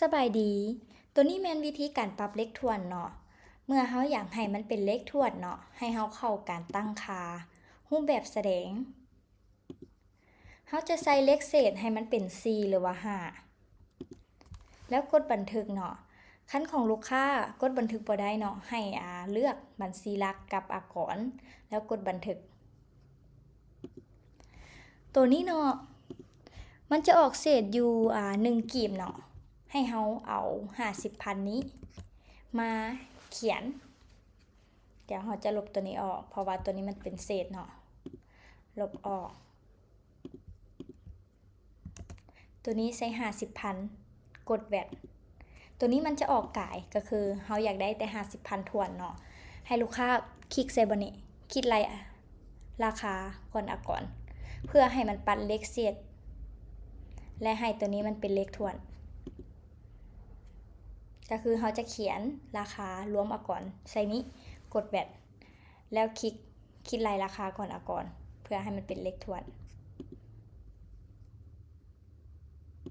ສະບາຍດີ, ໂຕນີ້ແມ່ນວິທີການປັບເລກຖ້ວນເນາະ. ເມື່ອເຮົາຢາກໃຫ້ມັນເປັນເລກຖ້ວນເນາະ, ໃຫ້ເຮົາເຂົ້າການຕັ້ງຄ່າ, ຮູບແບບສະແດງ. ເຮົາຈະໃສ່ເລກເສດໃຫ້ມັນເປັນສີ່ ຫຼືວ່າຫ້າ ແລ້ວກົດບັນທຶກເນາະ. ຄັນຂອງລູກຄ້າກົດບັນທຶກບໍ່ໄດ້ເນາະ, ໃຫ້ ອາ ເລືອກບັນຊີຫຼັກກັບອາກອນ ແລ້ວກົດບັນທຶກ. ໂຕນີ້ເນາະ, ມັນຈະອອກເສດຢູ່ ອາ ໜຶ່ງກີບເນາະ, ໃຫ້ເຮົາເອົາຫ້າສິບພັນນີ້ມາຂຽນ. ດຽວເຮົາຈະລົບໂຕນີ້ອອກ, ເພາະວ່າໂຕນີ້ມັນເປັນເສດເນາະ, ລົບອອກ. ໂຕນີ້ໃສ່ຫ້າສິບພັນ, ກົດແວັດ. ໂຕນີ້ມັນຈະອອກກາຍ, ກໍຄືເຮົາຢາກໄດ້ແຕ່ຫ້າສິບພັນຖ້ວນເນາະ. ໃຫ້ລູກຄ້າຄລິກໃສ່ບ່ອນນີ້, ຄິດໄລ່ລາຄາກ່ອນອາກອນ, ເພື່ອໃຫ້ມັນປັດເລກເສດ ແລະ ໃຫ້ໂຕນີ້ມັນເປັນເລກຖ້ວນ. ກໍຄືເຮົາຈະຂຽນລາຄາລວມອາກອນໃສ່ນີ້, ກົດແວັດ, ແລ້ວຄລິກຄິດໄລ່ລາຄາກ່ອນອາກອນ ເພື່ອໃຫ້ມັນເປັນເລກຖ້ວນ.